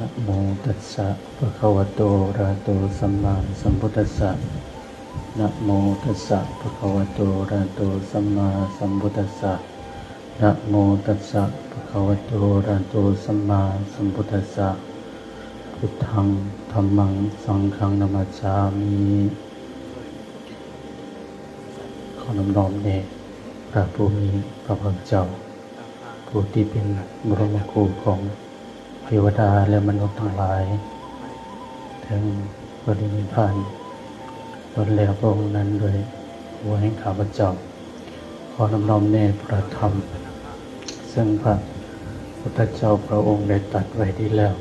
ນະໂມຕັດສະ ພະຄະວະໂຕ ອະລະຫະໂຕ ສຳມາສຳພຸດທັດສະ ນະໂມຕັດສະ ພະຄະວະໂຕ ອະລະຫະໂຕ ສຳມາສຳພຸດທັດສະ ນະໂມຕັດສະ ພະຄະວະໂຕ ອະລະຫະໂຕ ສຳມາສຳພຸດທັດສະ ພຸດທັງ ທຳມັງ ສັງຄັງ ນະມັດສາມິ. ຂໍນອບນ້ອມແດ່ພະຜູ້ມີພະພາກເຈົ້າ ຜູ້ທີ່ເປັນບໍລົມຄູຂອງເທວະດາ ແລະ ມະນຸດທັງຫຼາຍ ເຖິງປະລິນິບພານ ລ້ວນແລ້ວພະອົງນັ້ນດ້ວຍຫົວແຫ່ງຂ້າພະເຈົ້າ. ຂໍນອບນ້ອມແດ່ພະທຳ ເຊິ່ງພະພຸດທະເຈົ້າພະອົງໄດ້ຕັດໄວ້ດີແລ້ວ.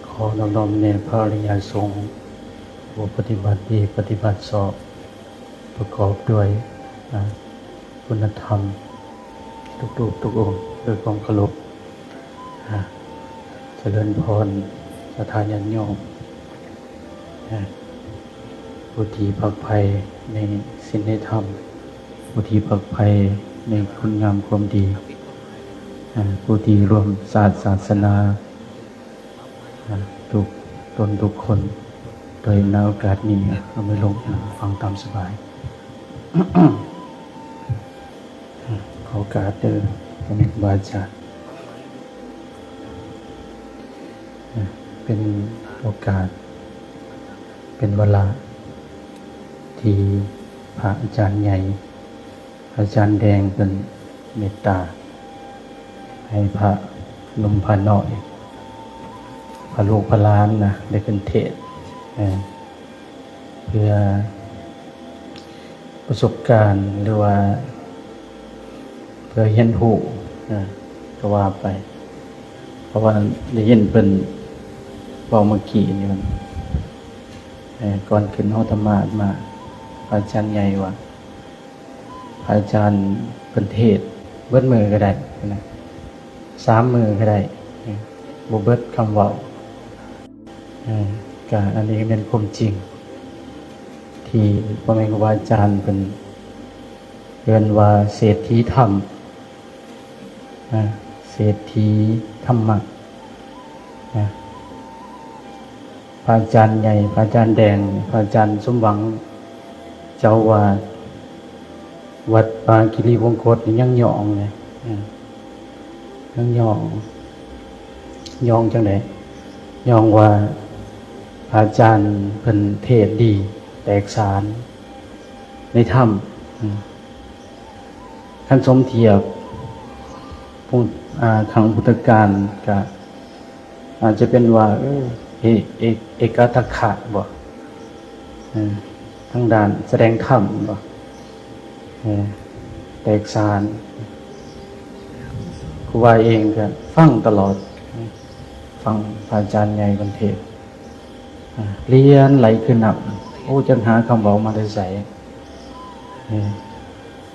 ຂໍນອບນ້ອມແດ່ພະອະລິຍະສົງ ຜູ້ປະຕິບັດດີປະຕິບັດຊອບ ປະກອບດ້ວຍ ອາ ຄຸນນະທຳ ທຸກໆ ທຸກອົງ ດ້ວຍຄວາມເຄົາລົບ. ອາ ຈະເລີນພອນ ສັດທາຍາດໂຍມ ອາ ຜູ້ທີ່ຝັກໃຝ່ໃນສິນໃນທຳ ຜູ້ທີ່ຝັກໃຝ່ໃນຄຸນງາມຄວາມດີ ອາ ຜູ້ທີ່ຮ່ວມຊາດສາສະໜາ ອາ ທຸກຕົນທຸກຄົນ ໂດຍໃນໂອກາດນີ້ ເອົາມືລົງ ອາ ຟັງຕາມສະບາຍ. ຂໍໂອກາດເດີ ພໍ່ແມ່ຄູບາອາຈານ. ເປັນໂອກາດ ເປັນວາລະທີ່ພະອາຈານໃຫຍ່ ອາຈານແດງເພິ່ນເມດຕາໃຫ້ພະໜຸ່ມພະນ້ອຍ ພະລູກພະຫຼານນະ ໄດ້ຂຶ້ນເທດ ເອີ ເພື່ອປະສົບການ ຫຼືວ່າເພື່ອຮຽນຮູ້ ເອີ ກໍວ່າໄປ ເພາະວ່າໄດ້ຍິນເພິ່ນເວົ້າເມື່ອກີ້ນີ້ ເອີ ກ່ອນຂຶ້ນຫ້ອງທຳມະອາດມາ ພະອາຈານໃຫຍ່ວ່າ ພະອາຈານເພິ່ນເທດເບິດມື້ກໍໄດ້ນະ ສາມມື້ກໍໄດ້ ບໍ່ເບິດຄຳເວົ້າ. ເອີ ກະອັນນີ້ກໍແມ່ນຄວາມຈິງ ທີ່ພໍ່ແມ່ຄູບາອາຈານເພິ່ນເອີ້ນວ່າເສດຖີທຳ ນະ ເສດຖີທຳມະ ນະ ພະອາຈານໃຫຍ່ ພະອາຈານແດງ ພະອາຈານສົມຫວັງ ເຈົ້າອາວາດວັດປ່າກິລິວົງກົດນີ້ຍັງຍ້ອງເລີຍ ເອີ ຍັງຍ້ອງ ຍ້ອງຈັ່ງໃດ? ຍ້ອງວ່າພະອາຈານເພິ່ນເທດດີ ແຕກສານໃນທຳ ເອີ ຄັນສົມທຽບ ອາ ຄັ້ງພຸດທະການກະອາດຈະເປັນວ່າ ເອີ ເອ ເອ ເອກະທັກຂະບໍ ເອີ ທາງດ້ານສະແດງທຳບໍ ເອີ ແຕກສານ ຄູບາເອງກະຟັງຕະຫຼອດ ຟັງພະອາຈານໃຫຍ່ເພິ່ນເທດ ອາ ຫຼຽນໄຫຼຄືນ້ຳ ໂອ້ ຈັກຫາຄຳເວົ້າມາແຕ່ໃສ ເອີ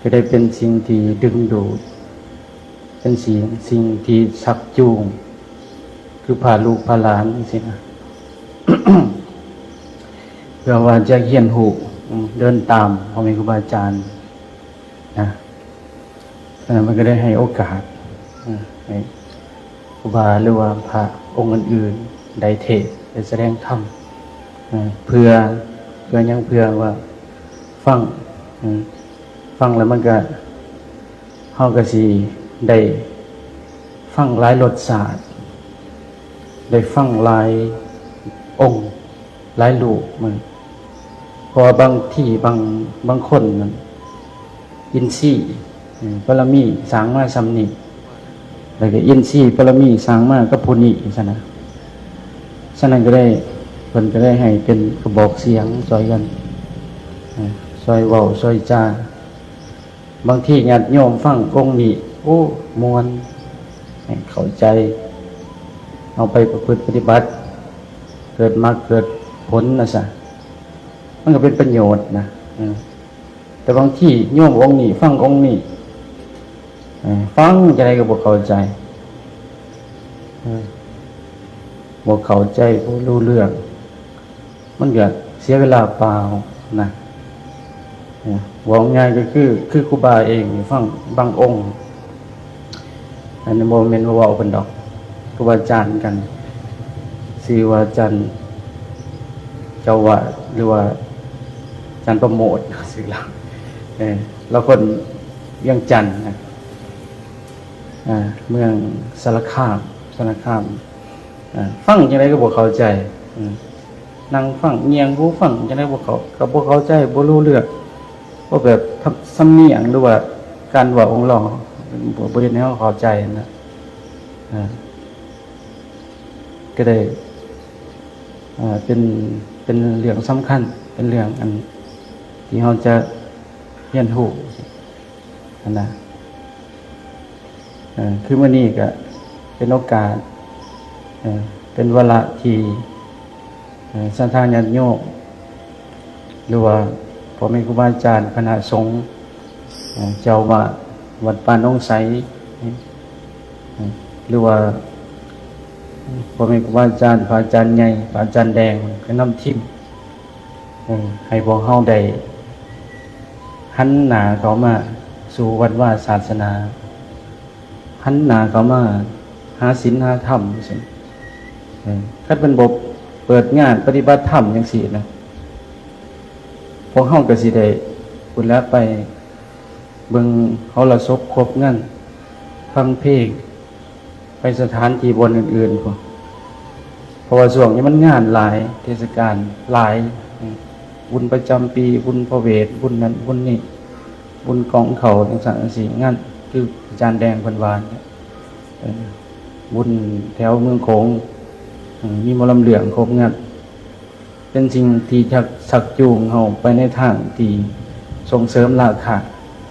ກໍໄດ້ເປັນສິ່ງທີ່ດຶງດູດ ເປັນສິ່ງ ສິ່ງທີ່ຊັກຈູງ ຄືພາລູກພາຫຼານຈັ່ງຊີ້ນະ ເພື່ອວ່າຈະຮຽນຮູ້ ເດີນຕາມພໍ່ແມ່ຄູບາອາຈານນະ ສະນັ້ນມັນກໍໄດ້ໃຫ້ໂອກາດ ເອີ ໃຫ້ຄູບາ ຫຼືວ່າພະອົງອື່ນໆ ໄດ້ເທດ ໄດ້ສະແດງທຳ ເອີ ເພື່ອ ເພື່ອຫຍັງ? ເພື່ອວ່າຟັງ ເອີ ຟັງແລ້ວມັນກໍ ເຮົາກໍຊິໄດ້ຟັງຫຼາຍລົດຊາດ ໄດ້ຟັງຫຼາຍອົງ ຫຼາຍຮູບມັນ ເພາະວ່າບາງທີບາງ ບາງຄົນນັ້ນ ອິນຊີ ເອີ ບາລະມີສ້າງມາສ່ຳນີ້ ແລ້ວກໍອິນຊີບາລະມີສ້າງມາກັບຜູ້ນີ້ຊັ້ນນະ ສະນັ້ນກໍໄດ້ ເພິ່ນກໍໄດ້ໃຫ້ເປັນກະບອກສຽງຊ່ອຍກັນ ເອີ ຊ່ອຍເວົ້າຊ່ອຍຈາ ບາງທີຍາດໂຍມຟັງອົງນີ້ ໂອ້ ມ່ວນ ໃຫ້ເຂົ້າໃຈ ເອົາໄປປະພຶດປະຕິບັດ ເກີດມັກເກີດຜົນນະຊະ ມັນກໍເປັນປະໂຫຍດນະ ເອີ ແຕ່ບາງທີໂຍມອົງນີ້ຟັງອົງນີ້ ເອີ ຟັງຈັ່ງໃດກໍບໍ່ເຂົ້າໃຈ ເອີ ບໍ່ເຂົ້າໃຈ ບໍ່ຮູ້ເລື່ອງ ມັນກໍເສຍເວລາເປົ່ານະ ເອີ ເວົ້າງ່າຍກໍຄື ຄືຄູບາເອງນີ້ ຟັງບາງອົງ ອັນນີ້ບໍ່ແມ່ນວ່າເວົ້າເພິ່ນດອກ ຄູບາອາຈານກັນ ຊື່ວ່າ ຈັນ ເຈົ້າວາດ ຫຼືວ່າ ຈັນປະໂມດ ຊື່ລາວ ເອີ ລາວຄົນວຽງຈັນນະ ອ່າ ເມືອງສາລະຄາມ ສາລະຄາມ ອ່າ ຟັງຈັ່ງໃດກໍບໍ່ເຂົ້າໃຈ ອືມ ນັ່ງຟັງ ງຽງຫູຟັງຈັ່ງໃດບໍ່ເຂົ້າ ກໍບໍ່ເຂົ້າໃຈ ບໍ່ຮູ້ເລື່ອງ ເວົ້າແບບ ສຳນຽງ ຫຼືວ່າການເວົ້າຂອງລາວ ບໍ່ ບໍ່ເຮັດໃຫ້ເຮົາເຂົ້າໃຈນະ ອ່າ ກໍໄດ້ ອ່າ ເປັນ ເປັນເລື່ອງສຳຄັນ ເປັນເລື່ອງອັນທີ່ເຮົາຈະຮຽນຮູ້ຫັ້ນນະ ເອີ ຄືມື້ນີ້ກໍເປັນໂອກາດ ເອີ ເປັນວາລະທີ່ ເອີ ສັດທາຍາດໂຍມ ຫຼືວ່າພໍ່ແມ່ຄູບາອາຈານ ຄະນະສົງ ເອີ ເຈົ້າອາວາດວັດປ່າໜອງໄຊ ເອີ ຫຼືວ່າພໍ່ແມ່ຄູບາອາຈານ ພະອາຈານໃຫຍ່ ພະອາຈານແດງ ກໍນຳທີມ ເອີ ໃຫ້ພວກເຮົາໄດ້ຫັນໜ້າເຂົ້າມາສູ່ວັດວາສາສະໜາ ຫັນໜ້າເຂົ້າມາຫາສິນຫາທຳຈັ່ງຊີ້ ເອີ ຄັນເພິ່ນບໍ່ເປີດງານປະຕິບັດທຳຈັ່ງຊີ້ນະ ພວກເຮົາກໍຊິໄດ້ພຸ້ນລະ ໄປເບິ່ງເຮົາລະສົບ ຄົບງານ ຟັງເພງ ໄປສະຖານທີ່ບ່ອນອື່ນໆພຸ້ນ ເພາະວ່າຊ່ວງນີ້ມັນງານຫຼາຍ ເທດສະການຫຼາຍ ບຸນປະຈຳປີ ບຸນພະເວດ ບຸນນັ້ນບຸນນີ້ ບຸນກອງເຂົ້າ ຈັ່ງຊັ້ນຈັ່ງຊີ້ ງານ ຄືອາຈານແດງເພິ່ນວ່າ ເອີ ບຸນແຖວເມືອງໂຂງ ເອີ ມີໝໍລຳເລື່ອງຄົບງານ ເປັນສິ່ງທີ່ຊັກ ຊັກຈູງເຮົາໄປໃນທາງທີ່ສົ່ງເສີມລາຄາ ອ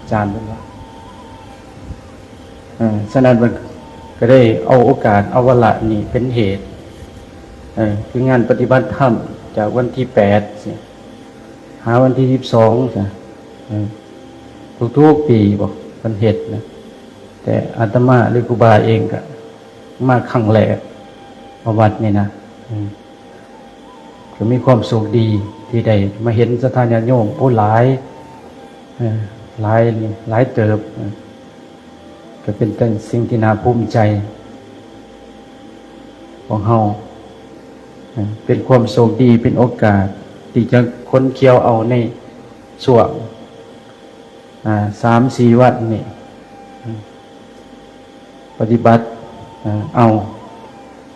າຈານເພິ່ນວ່າ ເອີ ສະນັ້ນເພິ່ນກໍໄດ້ເອົາໂອກາດ ເອົາວາລະນີ້ເປັນເຫດ ເອີ ຄືງານປະຕິບັດທຳຈາກວັນທີແປດ ຫາວັນທີສິບສອງ ເອີ ທຸກໆປີບໍ ເພິ່ນເຮັດນະ ແຕ່ອາດຕະມາ ຫຼື ຄູບາເອງກໍມາຄັ້ງແລກ ມາວັດນີ້ນະ ເອີ ກໍມີຄວາມໂຊກດີທີ່ໄດ້ມາເຫັນສັດທາຍາດໂຍມ ໂອ້ ຫຼາຍ ເອີ ຫຼາຍ ຫຼາຍເຕີບ ເອີ ກໍເປັນ ເປັນສິ່ງທີ່ໜ້າພູມໃຈຂອງເຮົາ ເອີ ເປັນຄວາມໂຊກດີ ເປັນໂອກາດທີ່ຈະຂົນຂຽວເອົາໃນຊ່ວງ ອ່າ ສາມສີ່ວັນນີ້ ປະຕິບັດ ເອົາ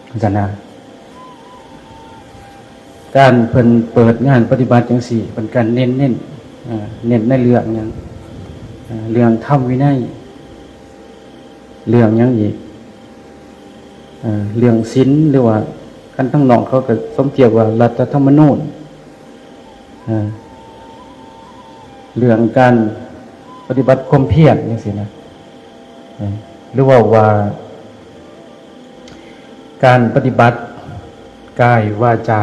ຈັ່ງຊັ້ນນະ ການເພິ່ນເປີດງານປະຕິບັດຈັ່ງຊີ້ ເພິ່ນກໍເນັ້ນ ເນັ້ນ ເອີ ເນັ້ນໃນເລື່ອງຫຍັງ ເອີ ເລື່ອງທຳວິໄນ ເລື່ອງຫຍັງອີກ ເອີ ເລື່ອງສິນ ຫຼືວ່າຄັນທາງນອກເຂົາກໍສົມທຽບວ່າລັດຖະທຳມະນູນ ເອີ ເລື່ອງການປະຕິບັດຄວາມພຽນຈັ່ງຊີ້ນະ ເອີ ຫຼືເວົ້າວ່າ ການປະຕິບັດກາຍ ວາຈາ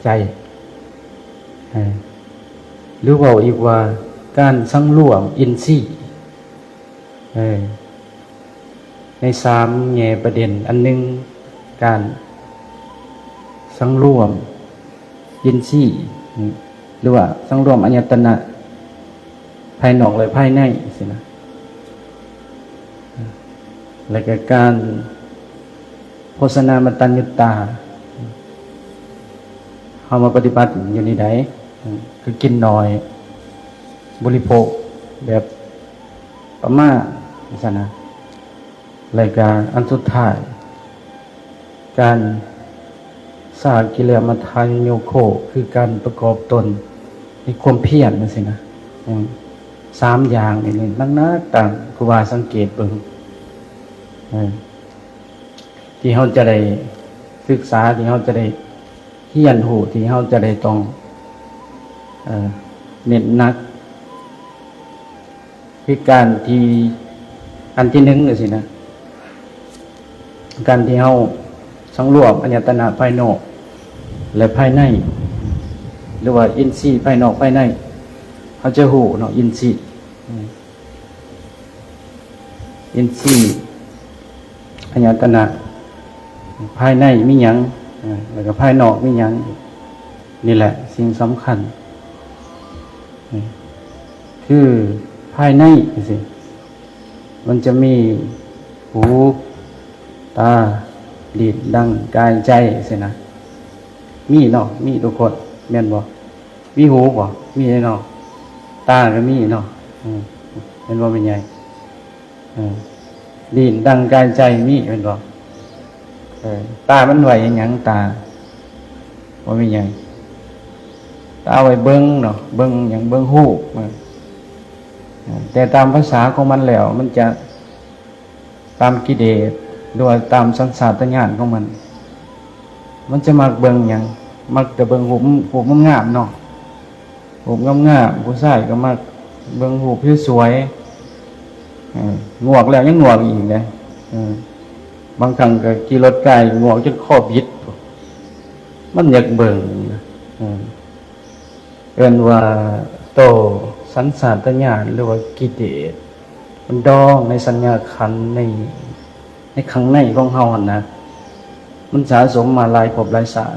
ໃຈ ເອີ ຫຼືເວົ້າອີກວ່າ ການສັງລວມອິນຊີ ເອີ ໃນສາມແງ່ປະເດັນ ອັນໜຶ່ງ ການສັງລວມອິນຊີ ຫຼືວ່າສັງລວມອາຍະຕະນະ ພາຍນອກ ແລະ ພາຍໃນ ຊີ້ນະ ແລະ ກະການໂພຊະນາມະຕັນຍຸດຕາ ເຮົາມາປະຕິບັດຢູ່ນີ້ໃດ ຄືກິນໜ້ອຍ ບໍລິໂພກແບບປະມານ ຈັ່ງຊັ້ນນະ ແລະກະອັນສຸດທ້າຍ ການສາກິລະຍະມັດທານຸໂຍໂຄ ຄືການປະກອບຕົນໃນຄວາມພຽນ ຈັ່ງຊີ້ນະ ເອີ ສາມຢ່າງນີ້ໜັກໆ ຕາມຄູບາສັງເກດເບິ່ງ ເອີ ທີ່ເຮົາຈະໄດ້ສຶກສາ ທີ່ເຮົາຈະໄດ້ຮຽນຮູ້ ທີ່ເຮົາຈະໄດ້ຕ້ອງ ເອີ ເນັ້ນໜັກ ຄືການທີ່ ອັນທີໜຶ່ງ ຈັ່ງຊີ້ນະ ການທີ່ເຮົາສັງລວມອາຍະຕະນະພາຍນອກ ແລະ ພາຍໃນ ຫຼືວ່າອິນຊີພາຍນອກພາຍໃນ ເຮົາຈະຮູ້ເນາະ ອິນຊີ ອືມ ອິນຊີ ອາຍະຕະນະ ພາຍໃນມີຫຍັງ ເອີ ແລ້ວກໍພາຍນອກມີຫຍັງ ນີ້ແຫຼະສິ່ງສຳຄັນ ເອີ ຄືພາຍໃນຈັ່ງຊີ້ ມັນຈະມີຫູ ຕາ ລີ້ນ ດັງ ກາຍ ໃຈ ຈັ່ງຊີ້ນະ ມີເນາະ ມີທຸກຄົນ ແມ່ນບໍ່? ມີຫູບໍ່? ມີເນາະ. ຕາກໍມີເນາະ. ອືມ ແມ່ນບໍ່ແມ່ໃຫຍ່? ເອີ ລີ້ນ ດັງ ກາຍ ໃຈ ມີ ແມ່ນບໍ່? ເອີ ຕາມັນໄວ້ເຮັດຫຍັງ? ຕາ ບໍ່ມີຫຍັງ ຕາໄວ້ເບິ່ງເນາະ ເບິ່ງຫຍັງ? ເບິ່ງຮູບ. ເອີ ເອີ ແຕ່ຕາມພາສາຂອງມັນແລ້ວ ມັນຈະ ຕາມກິເລດ ຫຼືວ່າຕາມສັນຊາດຕະຍານຂອງມັນ ມັນຈະມັກເບິ່ງຫຍັງ? ມັກແຕ່ເບິ່ງຮູບ ຮູບງາມໆເນາະ ຮູບງາມໆ. ຜູ້ຊາຍກໍມັກເບິ່ງຮູບສວຍໆ. ເອີ ງວກແລ້ວຍັງງວກອີກເດ້. ເອີ ບາງຄັ້ງກໍຂີ່ລົດກາຍງວກຈົນຄໍບິດ ມັນຢາກເບິ່ງ. ເອີ ເອີ້ນວ່າໂຕສັນຊາດຕະຍານ ຫຼືວ່າກິເລດ ມັນດອງໃນສັນຍາຂັນ ໃນ ໃນຂ້າງໃນຂອງເຮົາຫັ້ນນະ ມັນສະສົມມາຫຼາຍພົບຫຼາຍຊາດ.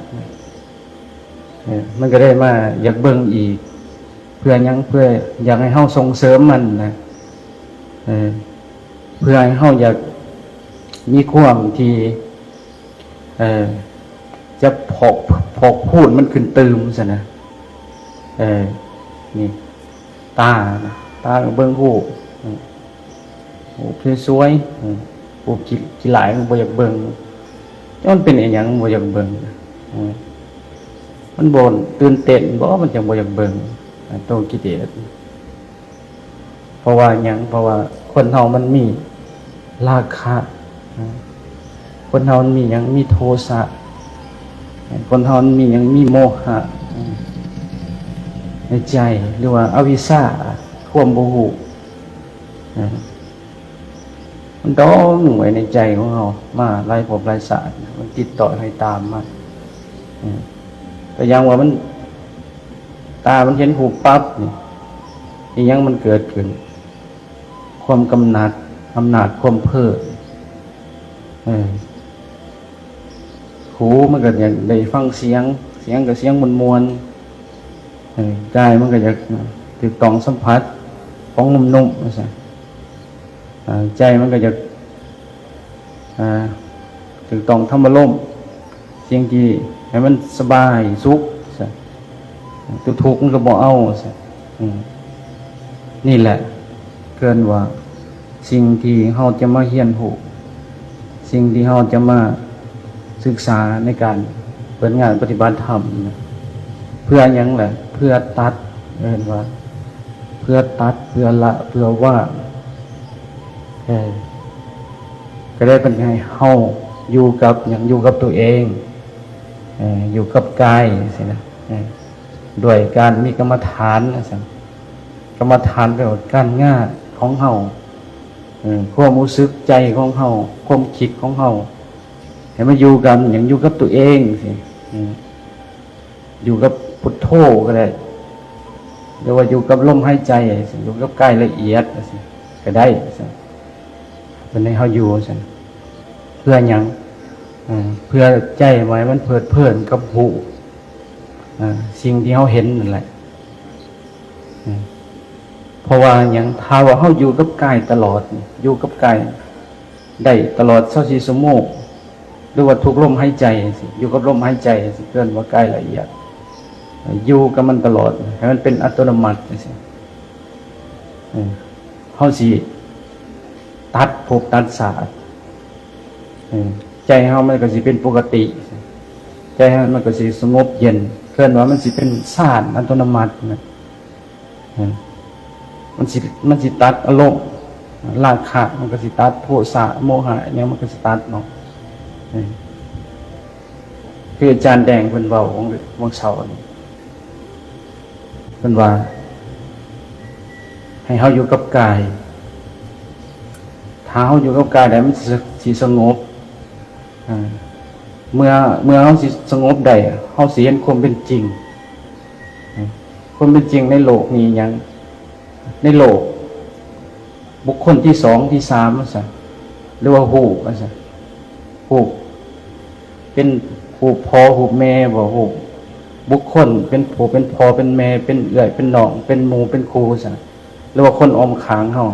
ເອີ ມັນກໍໄດ້ມາຢາກເບິ່ງອີກ. ເພື່ອຫຍັງ? ເພື່ອຢາກໃຫ້ເຮົາສົ່ງເສີມມັນນະ. ເອີ ເພື່ອໃຫ້ເຮົາຢາກມີຄວາມທີ່ ເອີ ຈະພອກ ພອກພູນມັນຂຶ້ນຕື່ມຊັ້ນນະ. ເອີ ນີ້ ຕານະ ຕາກໍເບິ່ງຮູບ ອືມ ຮູບສວຍໆ ອືມ ຮູບຂີ້ ຂີ້ຫຼ້າຍມັນບໍ່ຢາກເບິ່ງ. ແຕ່ມັນເປັນອີຫຍັງມັນບໍ່ຢາກເບິ່ງ? ອືມ ມັນບໍ່ຕື່ນເຕັ້ນບໍ ມັນຈັ່ງບໍ່ຢາກເບິ່ງ? ໂຕກິເລດ ເພາະວ່າຫຍັງ? ເພາະວ່າຄົນເຮົາມັນມີລາຄະ ຄົນເຮົາມັນມີຫຍັງ? ມີໂທສະ. ຄົນເຮົາມັນມີຫຍັງ? ມີໂມຫະໃນໃຈ ຫຼືວ່າອະວິຊາ ຄວາມບໍ່ຮູ້. ມັນດອງໄວ້ໃນໃຈຂອງເຮົາມາຫຼາຍພົບຫຼາຍຊາດ ມັນຕິດຕໍ່ໃຫ້ຕາມມາ. ເອີ ຕົວຢ່າງວ່າມັນ ຕາມັນເຫັນຮູບປັບນີ້ ອີຫຍັງມັນເກີດຂຶ້ນ? ຄວາມກຳໜັດ ອຳນາດຄວາມເພີດ. ເອີ ຫູມັນກໍຢາກໄດ້ຟັງສຽງ ສຽງກໍສຽງມ່ວນໆ. ເອີ ກາຍມັນກໍຢາກຖືກຕ້ອງສຳຜັດຂອງນຸ້ມໆ ວ່າຊັ້ນ. ເອີ ໃຈມັນກໍຢາກ ອ່າ ຖືກຕ້ອງທຳອາລົມ ສິ່ງທີ່ໃຫ້ມັນສະບາຍສຸກ ຊັ້ນ ຕົວທຸກມັນກໍບໍ່ເອົາ ຊັ້ນ. ອືມ ນີ້ແຫຼະ ເອີ້ນວ່າສິ່ງທີ່ເຮົາຈະມາຮຽນຮູ້ ສິ່ງທີ່ເຮົາຈະມາສຶກສາໃນການເປີດງານປະຕິບັດທຳນະ ເພື່ອຫຍັງລະ? ເພື່ອຕັດ ເອີ້ນວ່າເພື່ອຕັດ ເພື່ອລະ ເພື່ອວາງ. ເອີ ກໍໄດ້ເພິ່ນໃຫ້ເຮົາຢູ່ກັບຫຍັງ? ຢູ່ກັບຕົວເອງ ເອີ ຢູ່ກັບກາຍຊີ້ນະ. ເອີ ດ້ວຍການມີກຳມະຖານວ່າຊັ້ນ ກຳມະຖານແປວ່າການງານຂອງເຮົາ ເອີ ຄວາມຮູ້ສຶກໃຈຂອງເຮົາ ຄວາມຄິດຂອງເຮົາ ໃຫ້ມາຢູ່ກັບຫຍັງ? ຢູ່ກັບຕົວເອງຊີ້. ເອີ ຢູ່ກັບພຸດໂທກໍໄດ້ ຫຼືວ່າຢູ່ກັບລົມຫາຍໃຈ ຢູ່ກັບກາຍລະອຽດ ວ່າຊັ້ນ ກໍໄດ້ ວ່າຊັ້ນ. ເພິ່ນໃຫ້ເຮົາຢູ່ ວ່າຊັ້ນ ເພື່ອຫຍັງ? ເອີ ເພື່ອໃຈໃໝ່ມັນເພີດເພີນກັບຮູບ ເອີ ສິ່ງທີ່ເຮົາເຫັນນັ້ນແຫຼະ. ເອີ ເພາະວ່າຫຍັງ? ຖ້າວ່າເຮົາຢູ່ກັບກາຍຕະຫຼອດ ຢູ່ກັບກາຍ ໄດ້ຕະຫຼອດຊາວສີ່ຊົ່ວໂມງ ຫຼືວ່າທຸກລົມຫາຍໃຈ ຢູ່ກັບລົມຫາຍໃຈ ເອີ້ນວ່າກາຍລະອຽດ ຢູ່ກັບມັນຕະຫຼອດ ໃຫ້ມັນເປັນອັດຕະໂນມັດຈັ່ງຊີ້ ເອີ ເຮົາຊິຕັດພົບຕັດຊາດ ເອີ ໃຈເຮົາມັນກໍຊິເປັນປົກກະຕິ ໃຈເຮົາມັນກໍຊິສະຫງົບເຢັນ ເອີ້ນວ່າມັນຊິເປັນຊານອັດຕະໂນມັດນະ. ເອີ ມັນຊິ ມັນຊິຕັດອາລົມ ລາຄະມັນກໍຊິຕັດ ໂທສະ ໂມຫະ ຫຍັງມັນກໍຊິຕັດເນາະ. ເອີ ຄືອາຈານແດງເພິ່ນເວົ້າ ຂອງ ຂອງເຊົ້ານີ້ ເພິ່ນວ່າ ໃຫ້ເຮົາຢູ່ກັບກາຍ ຖ້າເຮົາຢູ່ກັບກາຍໄດ້ ມັນຊິ ຊິສະຫງົບ. ເອີ ເມື່ອ ເມື່ອເຮົາຊິສະຫງົບໄດ້ ເຮົາຊິເຫັນຄວາມເປັນຈິງ. ເອີ ຄວາມເປັນຈິງໃນໂລກນີ້ຫຍັງ? ໃນໂລກ ບຸກຄົນທີສອງ ທີສາມ ວ່າຊັ້ນ ຫຼືວ່າຮູບ ວ່າຊັ້ນ ຮູບ ເປັນຮູບພໍ່ ຮູບແມ່ບໍ? ຮູບບຸກຄົນ ເປັນຜູ້ເປັນພໍ່ເປັນແມ່ ເປັນເອື້ອຍເປັນນ້ອງ ເປັນໝູ່ເປັນຄູ່ ວ່າຊັ້ນ ຫຼືວ່າຄົນອ້ອມຂ້າງເຮົາ.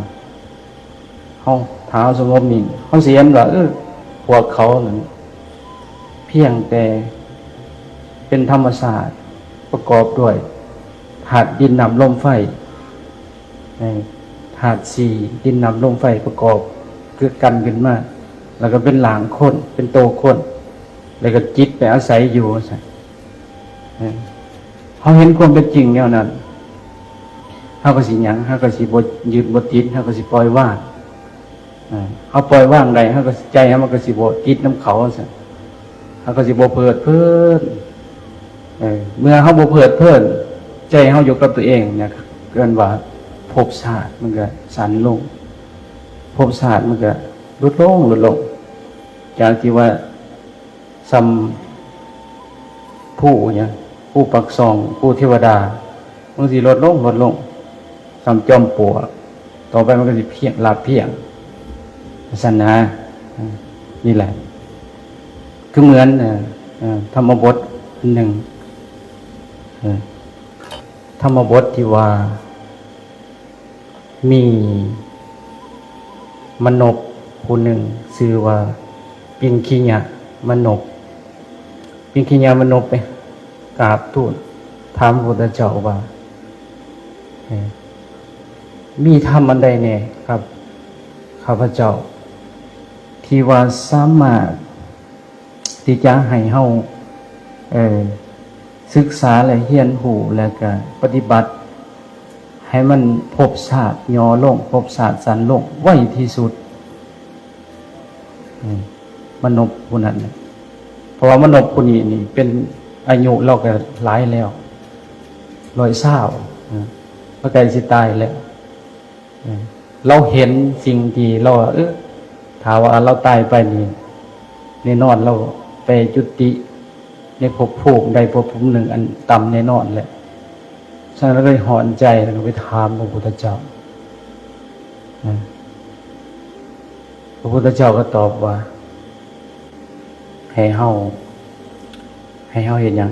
ເຮົາ ຖ້າເຮົາສະຫງົບນິ່ງ ເຮົາຊິເຫັນວ່າ ເອີ ພວກເຂົານັ້ນພຽງແຕ່ ເປັນທຳມະຊາດ ປະກອບດ້ວຍທາດດິນ ນ້ຳ ລົມ ໄຟ ເອີ ທາດສີ່ ດິນ ນ້ຳ ລົມ ໄຟ ປະກອບຄືກັນຂຶ້ນມາ ແລ້ວກໍເປັນຮ່າງຄົນ ເປັນໂຕຄົນ ແລ້ວກໍຈິດໄປອາໄສຢູ່ ວ່າຊັ້ນ. ເອີ ເຮົາເຫັນຄວາມເປັນຈິງແນວນັ້ນ ເຮົາກໍຊິຫຍັງ? ເຮົາກໍຊິບໍ່ຍຶດບໍ່ຕິດ ເຮົາກໍຊິປ່ອຍວາງ. ເອີ ເຮົາປ່ອຍວາງໄດ້ ເຮົາກໍ ໃຈເຮົາມັນກໍຊິບໍ່ຕິດນຳເຂົາ ວ່າຊັ້ນ. ເຮົາກໍຊິບໍ່ເພີດເພີນ. ເອີ ເມື່ອເຮົາບໍ່ເພີດເພີນ ໃຈເຮົາຢູ່ກັບຕົວເອງນະ ເອີ້ນວ່າພົບຊາດມັນກໍສັ້ນລົງ ພົບຊາດມັນກໍຫຼຸດລົງ ຫຼຸດລົງ ຈາກທີ່ວ່າ ສ່ຳພູຫຍັງ ພູປາກຊ່ອງ ພູເທວະດາ ມັນຊິຫຼຸດລົງ ຫຼຸດລົງ ສ່ຳຈອມປວກ ຕໍ່ໄປມັນກໍຊິພຽງ ລາບພຽງ ວ່າຊັ້ນນະ. ເອີ ນີ້ແຫຼະ ຄືເໝືອນ ເອີ ເອີ ທຳມະບົດອັນໜຶ່ງ ເອີ ທຳມະບົດທີ່ວ່າ ມີມະນົບຜູ້ໜຶ່ງ ຊື່ວ່າປິງຄີຍະມະນົບ. ປິງຄີຍະມະນົບໄປກາບທູນຖາມພະພຸດທະເຈົ້າວ່າ ເອີ ມີທຳອັນໃດແດ່ຄັບ ຂ້າພະເຈົ້າ ທີ່ວ່າສາມາດ ທີ່ຈະໃຫ້ເຮົາ ເອີ ສຶກສາ ແລະ ຮຽນຮູ້ ແລະ ກະປະຕິບັດໃຫ້ມັນພົບຊາດຫຍໍ້ລົງ ພົບຊາດສັ້ນລົງໄວທີ່ສຸດ. ເອີ ມະນົບຜູ້ນັ້ນນະ ເພາະວ່າມະນົບຜູ້ນີ້ນີ້ເປັນ ອາຍຸລາວກະຫຼາຍແລ້ວ ຮ້ອຍຊາວ ເອີ ລາວໃກ້ຊິຕາຍແລ້ວ. ເອີ ລາວເຫັນສິ່ງທີ່ລາວວ່າ ເອີ ຖ້າວ່າລາວຕາຍໄປນີ້ ແນ່ນອນລາວໄປຈຸຕິໃນພົບພູມໃດພົບພູມໜຶ່ງອັນຕ່ຳແນ່ນອນແຫຼະ. ສະນັ້ນລາວກໍເລີຍຮ້ອນໃຈ ແລ້ວກໍໄປຖາມພະພຸດທະເຈົ້າ. ເອີ ພະພຸດທະເຈົ້າກໍຕອບວ່າ ໃຫ້ເຮົາ ໃຫ້ເຮົາເຮັດຫຍັງ?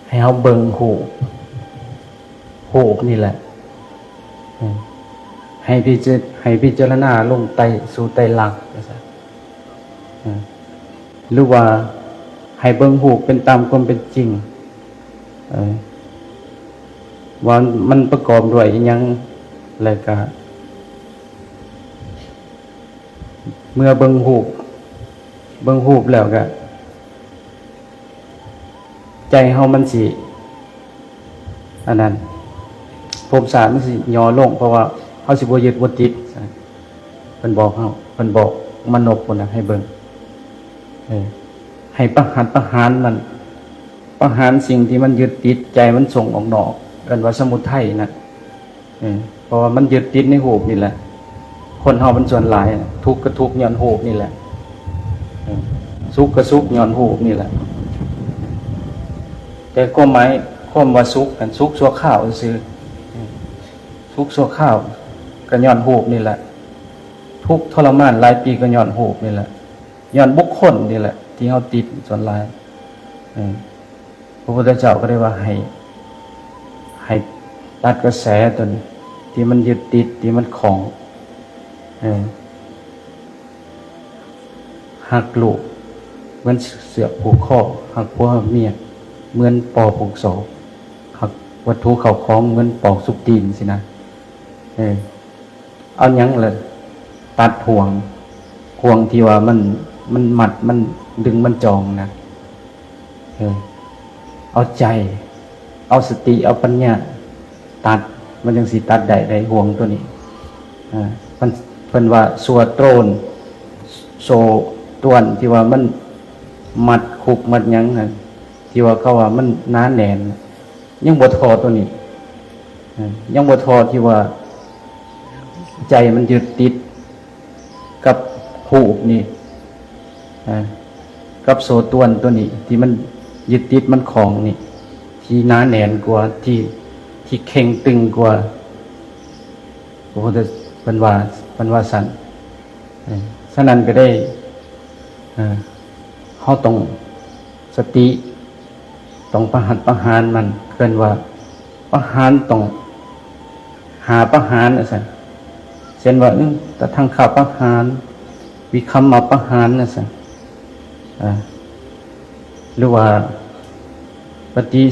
ໃຫ້ເຮົາເບິ່ງຮູບ ຮູບນີ້ແຫຼະ ເອີ ໃຫ້ພິຈາ ໃຫ້ພິຈາລະນາລົງໄຕ ສູ່ໄຕລັກ ວ່າຊັ້ນ. ເອີ ຫຼືວ່າໃຫ້ເບິ່ງຮູບເປັນຕາມຄວາມເປັນຈິງ ເອີ ວ່າມັນປະກອບດ້ວຍອີ່ຫຍັງ ແລ້ວກະ ເມື່ອເບິ່ງຮູບ ເບິ່ງຮູບແລ້ວກະ ໃຈເຮົາມັນຊິ ອັນນັ້ນ ພົບຊາດມັນຊິຫຍໍ້ລົງ ເພາະວ່າເຮົາຊິບໍ່ຍຶດບໍ່ຕິດ. ເພິ່ນບອກເຮົາ ເພິ່ນບອກມະນົບພຸ້ນນະໃຫ້ເບິ່ງ ເອີ ໃຫ້ປະຫັດປະຫານມັນ ປະຫານສິ່ງທີ່ມັນຍຶດຕິດ ໃຈມັນສົ່ງອອກນອກ ເອີ້ນວ່າສະມຸໄທນະ. ເອີ ເພາະວ່າມັນຍຶດຕິດໃນຮູບນີ້ແຫຼະ. ຄົນເຮົາມັນສ່ວນຫຼາຍນະ ທຸກກໍທຸກຍ້ອນຮູບນີ້ແຫຼະ ເອີ ສຸກກໍສຸກຍ້ອນຮູບນີ້ແຫຼະ. ແຕ່ຄວາມໝາຍ ຄວາມວ່າສຸກນັ້ນ ສຸກຊົ່ວຄາວຊື່ໆ ເອີ ສຸກຊົ່ວຄາວກໍຍ້ອນຮູບນີ້ແຫຼະ. ທຸກທໍລະມານຫຼາຍປີກໍຍ້ອນຮູບນີ້ແຫຼະ ຍ້ອນບຸກຄົນນີ້ແຫຼະ ທີ່ເຮົາຕິດສ່ວນຫຼາຍ ເອີ. ພະພຸດທະເຈົ້າກໍໄດ້ວ່າໃຫ້ ໃຫ້ຕັດກະແສຕົວນີ້ ທີ່ມັນຍຶດຕິດ ທີ່ມັນຂ້ອງ ເອີ ຮັກລູກເໝືອນເຊືອກຜູກຄໍ ຮັກຜົວຮັກເມຍເໝືອນປໍຜູກຊອກ ຮັກວັດຖຸເຂົ້າຂອງເໝືອນປອກສຸກຕີນຊີ້ນະ ເອີ. ເອົາຫຍັງລະ ຕັດຫ່ວງ ຫ່ວງທີ່ວ່າມັນ ມັນມັດ ມັນດຶງ ມັນຈອງນະ ເອີ ເອົາໃຈ ເອົາສະຕິ ເອົາປັນຍາ ຕັດ ມັນຈັ່ງຊິຕັດໄດ້ ໄດ້ຫ່ວງຕົວນີ້ ເອີ ມັນ ເພິ່ນວ່າໂສ້ຕຣວນ ໂສ້ຕວນທີ່ວ່າມັນມັດຄຸກມັດຫຍັງຫັ້ນ ທີ່ວ່າເຂົາວ່າມັນໜາແໜ້ນ ຍັງບໍ່ທໍ່ຕົວນີ້ ເອີ ຍັງບໍ່ທໍ່ທີ່ວ່າໃຈມັນຍຶດຕິດກັບຮູບນີ້ ເອີ ກັບໂສ້ຕວນຕົວນີ້ ທີ່ມັນຍຶດຕິດ ມັນຂ້ອງນີ້ ທີ່ໜາແໜ້ນກວ່າ ທີ່ ທີ່ເຄັ່ງຕຶງກວ່າ ໂອ້ ເພິ່ນວ່າ ເພິ່ນວ່າຊັ້ນ ເອີ ສະນັ້ນກໍໄດ້ ເອີ ເຮົາຕ້ອງສະຕິ ຕ້ອງປະຫັດປະຫານມັນ ເອີ້ນວ່າປະຫານ ຕ້ອງຫ້າປະຫານວ່າຊັ້ນ ເຊັ່ນວ່າ ອື ຕະທັງຄະປະຫານ ວິຄັມມະປະຫານວ່າຊັ້ນ ເອີ ຫຼືວ່າ ປະຕິ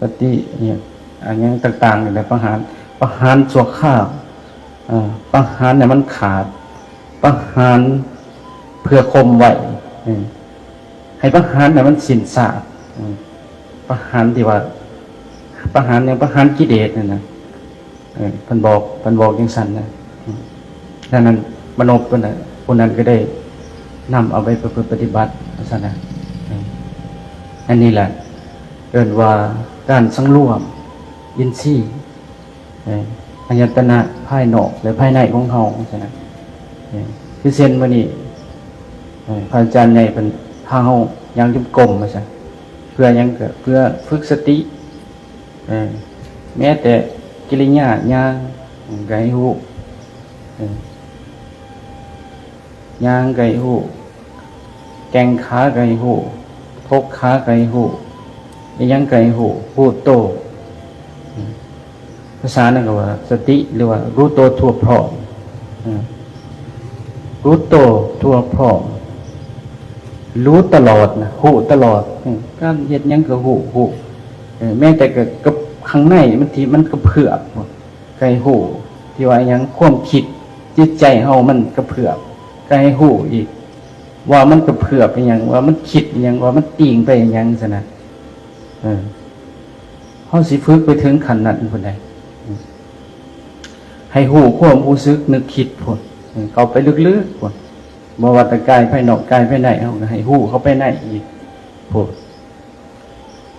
ປະຕິ ອີ່ຫຍັງ ອັນຫຍັງຕ່າງໆນີ້ແຫຼະ ປະຫານ ປະຫານຊົ່ວຄາວ ເອີ ປະຫານໃຫ້ມັນຂາດ ປະຫານເພື່ອຄົມໄວ້ ເອີ ໃຫ້ປະຫານໃຫ້ມັນສິ້ນຊາກ ເອີ ປະຫານທີ່ວ່າ ປະຫານຫຍັງ ປະຫານກິເລດນັ້ນນະ. ເອີ ເພິ່ນບອກ ເພິ່ນບອກຈັ່ງຊັ້ນນະ. ອືມ ດັ່ງນັ້ນມະນົບເພິ່ນນະ ຜູ້ນັ້ນກໍໄດ້ນຳເອົາໄປປະພຶດປະຕິບັດວ່າຊັ້ນນະ. ເອີ ອັນນີ້ແຫຼະເອີ້ນວ່າການສັງລວມອິນຊີ ເອີ ອາຍະຕະນະພາຍນອກ ແລະ ພາຍໃນຂອງເຮົາວ່າຊັ້ນນະ. ເອີ ຄືເຊັ່ນມື້ນີ້ ເອີ ພະອາຈານໃຫຍ່ເພິ່ນພາເຮົາຍ່າງຈົງກົມວ່າຊັ້ນ ເພື່ອຫຍັງ? ກໍເພື່ອຝຶກສະຕິ ເອີ ແມ້ແຕ່ກິລິຍາຍ່າງກໍໃຫ້ຮູ້ ເອີ ຍ່າງກໍໃຫ້ຮູ້ ແກ່ງຂາກໍໃຫ້ຮູ້ ທົກຂາກໍໃຫ້ຮູ້ ອີ່ຫຍັງກໍໃຫ້ຮູ້ ຮູ້ໂຕ. ເອີ ພາສານັ້ນກໍວ່າສະຕິ ຫຼືວ່າຮູ້ໂຕທົ່ວພ້ອມ ເອີ ຮູ້ໂຕທົ່ວພ້ອມ ຮູ້ຕະຫຼອດນະ ຮູ້ຕະຫຼອດ ເອີ ການເຮັດຫຍັງກໍຮູ້ ຮູ້ ເອີ ແມ້ແຕ່ກັບ ກັບຂ້າງໃນມັນທີ່ມັນກະເພື່ອມ ກໍໃຫ້ຮູ້ ທີ່ວ່າຫຍັງ ຄວາມຄິດຈິດໃຈເຮົາມັນກະເພື່ອມ ກໍໃຫ້ຮູ້ອີກ ວ່າມັນກະເພື່ອມອີ່ຫຍັງ ວ່າມັນຄິດອີ່ຫຍັງ ວ່າມັນຕິ່ງໄປອີ່ຫຍັງຊັ້ນນະ. ເອີ ເຮົາຊິຝຶກໄປເຖິງຂັ້ນນັ້ນພຸ້ນໃດ ໃຫ້ຮູ້ຄວາມຮູ້ສຶກນຶກຄິດພຸ້ນ ເຂົ້າໄປເລິກໆພຸ້ນ ບໍ່ວ່າແຕ່ກາຍພາຍນອກກາຍພາຍໃນ ເຮົາກໍໃຫ້ຮູ້ເຂົ້າໄປໃນອີກພຸ້ນ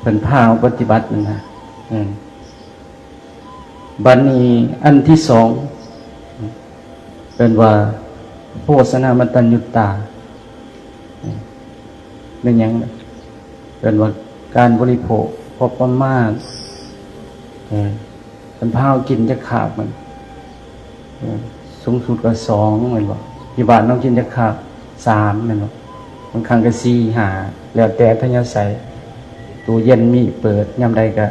ເພິ່ນພາເຮົາປະຕິບັດນັ້ນນະ. ເອີ ບັດນີ້ອັນທີສອງ ເອີ້ນວ່າໂພຊະນາມັດຕັນຍຸດຕາ ເອີ ແມ່ນຫຍັງ? ເອີ້ນວ່າການບໍລິໂພກພໍປະມານ ເອີ ເພິ່ນພາເຮົາກິນຈັກຄາບມັນ ເອີ ສູງສຸດກໍສອງແມ່ນບໍ່? ຢູ່ບ້ານເຮົາກິນຈັກຄາບ? ສາມແມ່ນບໍ່? ບາງຄັ້ງກໍສີ່ຫ້າ ແລ້ວແຕ່ອັດທະຍາໄສ ຕູ້ເຢັນມີເປີດ ຍາມໃດກໍ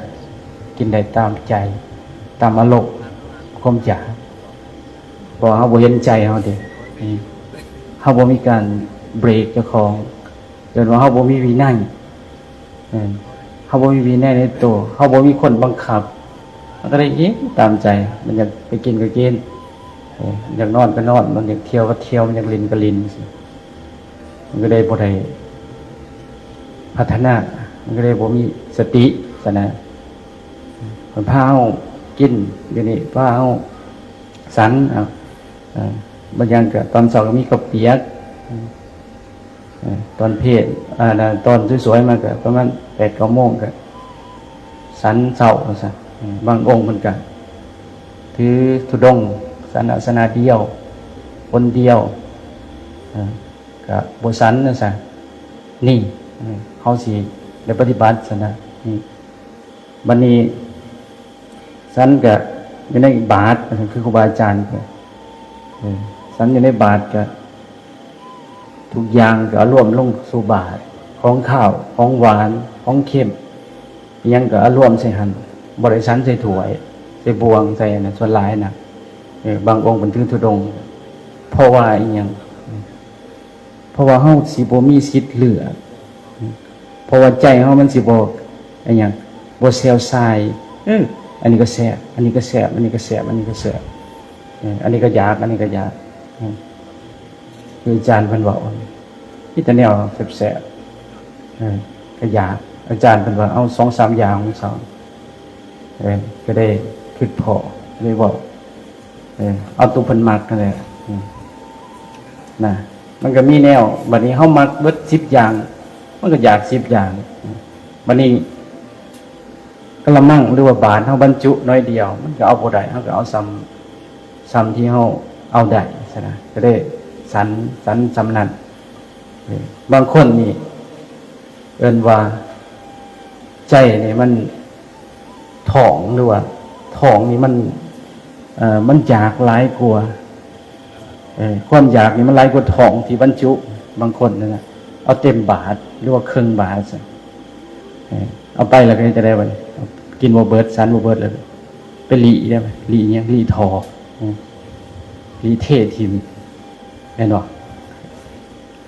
ກິນໄດ້ຕາມໃຈ ຕາມອາລົມຄວາມຢາກ ເພາະວ່າເຮົາບໍ່ເຫັນໃຈເຮົາເດ້ ເຮົາບໍ່ມີການເບຣກເຈົ້າຂອງ ເອີ້ນວ່າເຮົາບໍ່ມີວິໄນ ເອີ ເຮົາບໍ່ມີວິໄນໃນໂຕ ເຮົາບໍ່ມີຄົນບັງຄັບ ມັນກໍໄດ້ກິນຕາມໃຈ ມັນຢາກໄປກິນກໍກິນ ເອີ ຢາກນອນກໍນອນ ມັນຢາກທ່ຽວກໍທ່ຽວ ມັນຢາກຫຼິ້ນກໍຫຼິ້ນ ມັນກໍໄດ້ບໍ່ໄດ້ພັດທະນາ ມັນກໍໄດ້ບໍ່ມີສະຕິຊັ້ນນະ. ເພິ່ນພາເຮົາກິນຢູ່ນີ້ ພາເຮົາສັນ ເອົາ ເອີ ບາງຢ່າງກໍຕອນເຊົ້າກໍມີເຂົ້າປຽກ ເອີ ຕອນເພດ ອາ ຕອນສວຍໆມາກໍປະມານແປດເກົ້າໂມງກໍສັນເຊົ້າວ່າຊັ້ນ. ເອີ ບາງອົງເພິ່ນກໍຖືທຸດົງ ສັນອາສະນະດຽວ ຄົນດຽວ ເອີ ກໍບໍ່ສັນວ່າຊັ້ນ. ນີ້ ເອີ ເຮົາຊິໄດ້ປະຕິບັດຊັ້ນນະ ນີ້. ບັດນີ້ສັນກະຢູ່ໃນບາດ ຄືຄູບາອາຈານ ເອີ ສັນຢູ່ໃນບາດ ກະທຸກຢ່າງກະເອົາລວມລົງສູ່ບາດ ຂອງຄາວ ຂອງຫວານ ຂອງເຄັມ ອີ່ຫຍັງກະເອົາລວມໃສ່ຫັ້ນ ບໍ່ໄດ້ສັນໃສ່ຖ້ວຍ ໃສ່ບ່ວງ ໃສ່ອັນນັ້ນ ສ່ວນຫຼາຍນະ. ເອີ ບາງອົງເພິ່ນຖືທຸດົງ ເພາະວ່າອີ່ຫຍັງ? ເພາະວ່າເຮົາຊິບໍ່ມີສິດເລືອກ ເພາະວ່າໃຈເຮົາມັນຊິບໍ່ ອັນຫຍັງ ບໍ່ແຊວຊາຍ ເອີ ອັນນີ້ກໍແຊບ ອັນນີ້ກໍແຊບ ອັນນີ້ກໍແຊບ ອັນນີ້ກໍແຊບ ເອີ ອັນນີ້ກໍຢາກ ອັນນີ້ກໍຢາກ ເອີ ຄືອາຈານເພິ່ນເວົ້າ ມີແຕ່ແນວແຊບໆ ເອີ ກໍຢາກ ອາຈານເພິ່ນວ່າເອົາສອງສາມຢ່າງຂອງເຈົ້າ ເອີ ກໍໄດ້ຄິດພໍ້ ໄດ້ເວົ້າ ເອີ ເອົາຕົວເພິ່ນມັກນັ້ນແຫຼະ ເອີ ນະ ມັນກໍມີແນວ ບັດນີ້ເຮົາມັກເບິດສິບຢ່າງ ມັນກໍຢາກສິບຢ່າງ ບັດນີ້ກະລະມັງ ຫຼືວ່າບາດເຮົາບັນຈຸໜ້ອຍດຽວ ມັນກໍເອົາບໍ່ໄດ້ ເຮົາກໍເອົາສ່ຳ ສ່ຳທີ່ເຮົາເອົາໄດ້ຊັ້ນນະ ກໍໄດ້ສັນ ສັນສ່ຳນັ້ນ. ເອີ ບາງຄົນນີ້ເອີ້ນວ່າໃຈນີ້ມັນ ທ້ອງ ຫຼືວ່າທ້ອງນີ້ມັນ ເອີ ມັນຢາກຫຼາຍກວ່າ ເອີ ຄວາມຢາກນີ້ມັນຫຼາຍກວ່າທ້ອງທີ່ບັນຈຸ. ບາງຄົນນັ້ນນະ ເອົາເຕັມບາດ ຫຼືວ່າເຄິ່ງບາດຊັ້ນ ເອີ ເອົາໄປແລ້ວກໍເຮັດຈັ່ງໃດບັດນີ້? ກິນບໍ່ເບິດ ສັນບໍ່ເບິດ ແລ້ວໄປລີ້ໄດ້ ລີ້ຫຍັງ? ລີ້ທໍ່ ເອີ ລີ້ເທຖິ້ມ ແມ່ນບໍ່?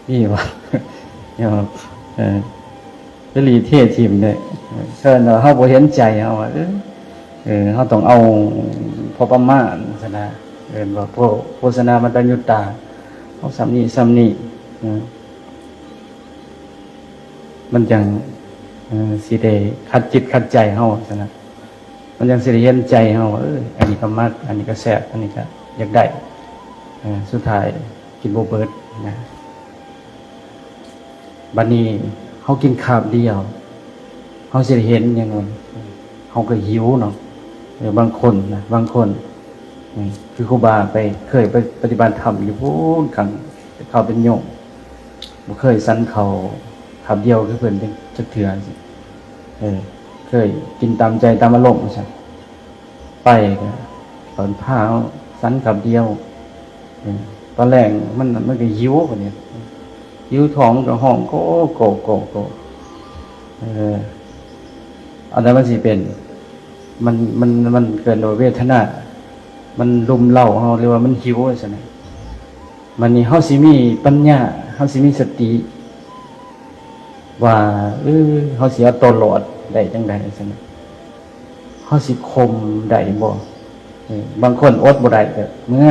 ມີບໍ່? ເອີ ເອີ ສະຫຼີເທຖິ້ມເດ້. ເອີ້ນວ່າເຮົາບໍ່ເຫັນໃຈເຮົາວ່າ ເອີ ເອີ ເຮົາຕ້ອງເອົາພໍປະມານຊັ້ນນະ, ເອີ້ນວ່າໂພ ໂພຊະນາມັດຕະຍຸດຕາ, ເອົາສ່ຳນີ້ສ່ຳນີ້ ເອີ ມັນຈັ່ງ ເອີ ຊິໄດ້ຂັດຈິດຂັດໃຈເຮົາຊັ້ນນະ, ມັນຈັ່ງຊິໄດ້ເຫັນໃຈເຮົາວ່າ ເອີ ອັນນີ້ກໍມັກ ອັນນີ້ກໍແຊບ ອັນນີ້ກໍຢາກໄດ້ ເອີ ສຸດທ້າຍກິນບໍ່ເບິດນະ. ບັດນີ້ເຮົາກິນຄາບດຽວ ເຮົາຊິໄດ້ເຫັນຫຍັງ? ເຮົາກໍຫິວເນາະ. ເອີ ບາງຄົນນະ ບາງຄົນ ເອີ ຄືຄູບາໄປ ເຄີຍໄປປະຕິບັດທຳຢູ່ພຸ້ນ ຄັ້ງເຂົາເປັນໂຍມ ບໍ່ເຄີຍສັນເຂົ້າຄາບດຽວຄືເພິ່ນຈັກເທື່ອ. ເອີ ເຄີຍກິນຕາມໃຈຕາມອາລົມຊັ້ນ. ໄປກໍເພິ່ນພາເຮົາສັນກັບດຽວ ເອີ ຕອນແລງມັນ ມັນກໍຫິວບັດນີ້ ຫິວ ທ້ອງມັນກໍຮ້ອງໂກໂກໂກໂກ. ເອີ ອັນນັ້ນມັນຊິເປັນ ມັນ ມັນ ມັນເອີ້ນວ່າເວທະນາ ມັນລຸມເລົາເຮົາ ຫຼືວ່າມັນຫິວຊັ້ນນະ. ບັດນີ້ເຮົາຊິມີປັນຍາ ເຮົາຊິມີສະຕິວ່າ ເອີ ເຮົາຊິເອົາຕົວລອດໄດ້ຈັ່ງໃດຊັ້ນນະ. ເຮົາຊິຂົ່ມໄດ້ບໍ່? ເອີ ບາງຄົນອົດບໍ່ໄດ້ກໍເມືອ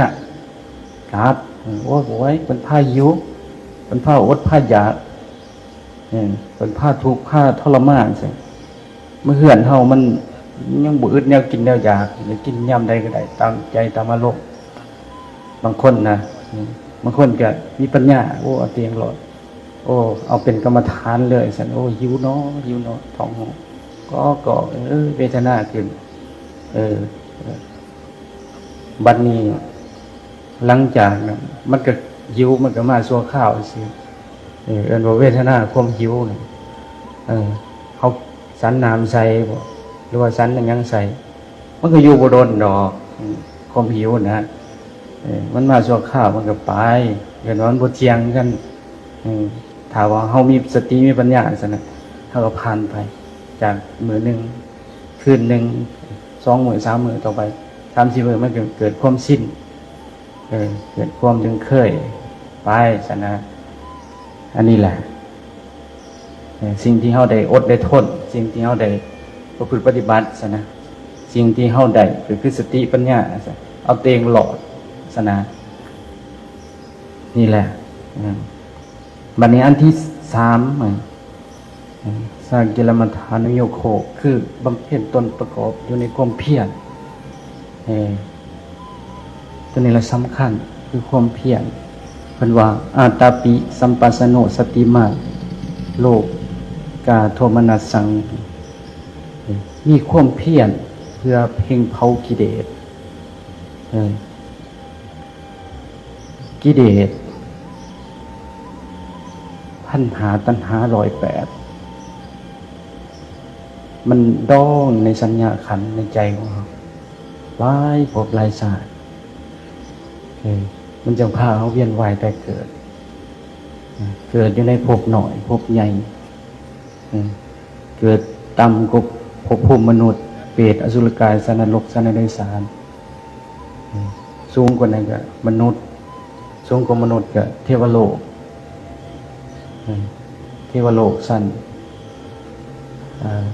ກັບ ເອີ ໂອ້ຍ ເພິ່ນພາຫິວ ເພິ່ນພາອົດພາຢາກ ເອີ ເພິ່ນພາທຸກພາທໍລະມານຊັ້ນ. ມາເຮືອນເຮົາມັນຍັງບໍ່ອຶດແນວກິນແນວຢາກ ຢາກກິນຍາມໃດກໍໄດ້ ຕາມໃຈຕາມອາລົມ. ບາງຄົນນະ ບາງຄົນກໍມີປັນຍາ ໂອ້ ເອົາຕົວເອງລອດ ໂອ້ ເອົາເປັນກຳມະຖານເລີຍຊັ້ນ. ໂອ້ ຫິວເນາະ ຫິວເນາະ ທ້ອງຮ້ອງກອກໆ ເອີ ເວທະນາຂຶ້ນ ເອີ ເອີ ບັດນີ້ຫຼັງຈາກນັ້ນ ມັນກໍຫິວ ມັນກໍມາຊົ່ວຄາວຊື່ ເອີ ເອີ້ນວ່າເວທະນາຄວາມຫິວນະ. ເອີ ເຮົາສັນນ້ຳໃສ່ບໍ ຫຼືວ່າສັນຫຍັງໃສ່ ມັນກໍຢູ່ບໍ່ດົນດອກ ເອີ ຄວາມຫິວນະ. ເອີ ມັນມາຊົ່ວຄາວ ມັນກໍໄປ ເອີ້ນວ່າມັນບໍ່ທ່ຽງກັນ. ເອີ ຖ້າວ່າເຮົາມີສະຕິມີປັນຍາຊັ້ນນະ ເຮົາກໍຜ່ານໄປ ຈາກມື້ໜຶ່ງ ຄືນໜຶ່ງ ສອງມື້ ສາມມື້ ຕໍ່ໄປ ສາມສີ່ມື້ ມັນກໍເກີດຄວາມຊິນ ເອີ ເກີດຄວາມລຶ້ງເຄີຍໄປຊັ້ນນະ. ອັນນີ້ແຫຼະ ເອີ ສິ່ງທີ່ເຮົາໄດ້ອົດໄດ້ທົນ ສິ່ງທີ່ເຮົາໄດ້ປະພຶດປະຕິບັດຊັ້ນນະ ສິ່ງທີ່ເຮົາໄດ້ກໍຄືສະຕິປັນຍາ ເອົາຕົວເອງລອດຊັ້ນນະ. ນີ້ແຫຼະ ເອີ ບັດນີ້ອັນທີສາມ ເອີ ສາກິລະມັດທານຸໂຍໂຄ ຄືບຳເພັນຕົນປະກອບຢູ່ໃນຄວາມພຽນ ເອີ ຕົວນີ້ລະສຳຄັນ ຄືຄວາມພຽນ. ເພິ່ນວ່າ ອາຕາປິສຳປັດຊະໂນ ສະຕິມາ ໂລກາໂທມະນັດສັງ ເອີ ມີຄວາມພຽນເພື່ອເພັງເຜົາກິເລດ ເອີ ກິເລດ ຕັນຫາ ຕັນຫາຮ້ອຍແປດ ມັນດອງໃນສັນຍາຂັນໃນໃຈຂອງເຮົາຫຼາຍພົບຫຼາຍຊາດ ເອີ ມັນຈຶ່ງພາເຮົາວຽນວ່າຍຕາຍເກີດ ເອີ ເກີດຢູ່ໃນພົບນ້ອຍ ພົບໃຫຍ່ ເອີ ເກີດຕ່ຳກວ່າພົບພູມມະນຸດ ເປດ ອະສຸລະກາຍ ສັດນະລົກ ສັດນະເດສານ ເອີ ສູງກວ່ານັ້ນກໍມະນຸດ ສູງກວ່າມະນຸດກໍເທວະໂລກ ເອີ ເທວະໂລກຊັ້ນ ອາ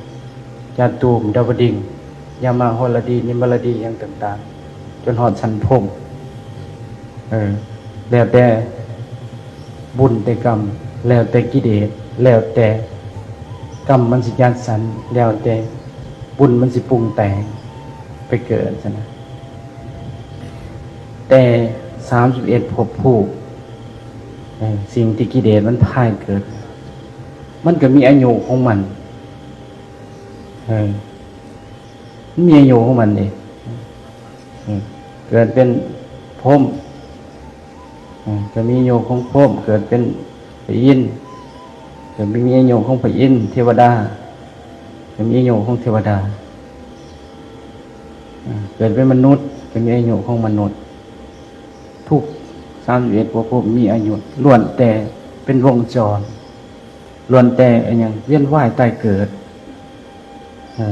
ຈາຕູມ ດາວະດິງ ຍາມາ ຫົລະດີ ນິມມະລະດີ ຫຍັງຕ່າງໆ ຈົນຮອດຊັ້ນພົມ ເອີ ແລ້ວແຕ່ບຸນແຕ່ກຳ ແລ້ວແຕ່ກິເລດ ແລ້ວແຕ່ກຳມັນຊິຈັດສັນ ແລ້ວແຕ່ບຸນມັນຊິປຸງແຕ່ງໄປເກີດຊັ້ນນະ. ແຕ່ສາມສິບເອັດພົບພູມ ເອີ ສິ່ງທີ່ກິເລດມັນພາໃຫ້ເກີດ ມັນກໍມີອາຍຸຂອງມັນ ເອີ ມັນມີອາຍຸຂອງມັນເດ້ ເອີ ເກີດເປັນພົມ ເອີ ກໍມີອາຍຸຂອງພົມ ເກີດເປັນພະອິນ ກໍມີອາຍຸຂອງພະອິນ ເທວະດາ ກໍມີອາຍຸຂອງເທວະດາ ເອີ ເກີດເປັນມະນຸດ ກໍມີອາຍຸຂອງມະນຸດ ທຸກສາມສິບເອັດພົບພູມມີອາຍຸ ລ້ວນແຕ່ເປັນວົງຈອນ ລ້ວນແຕ່ອີຫຍັງ ວຽນວ່າຍຕາຍເກີດ ເອີ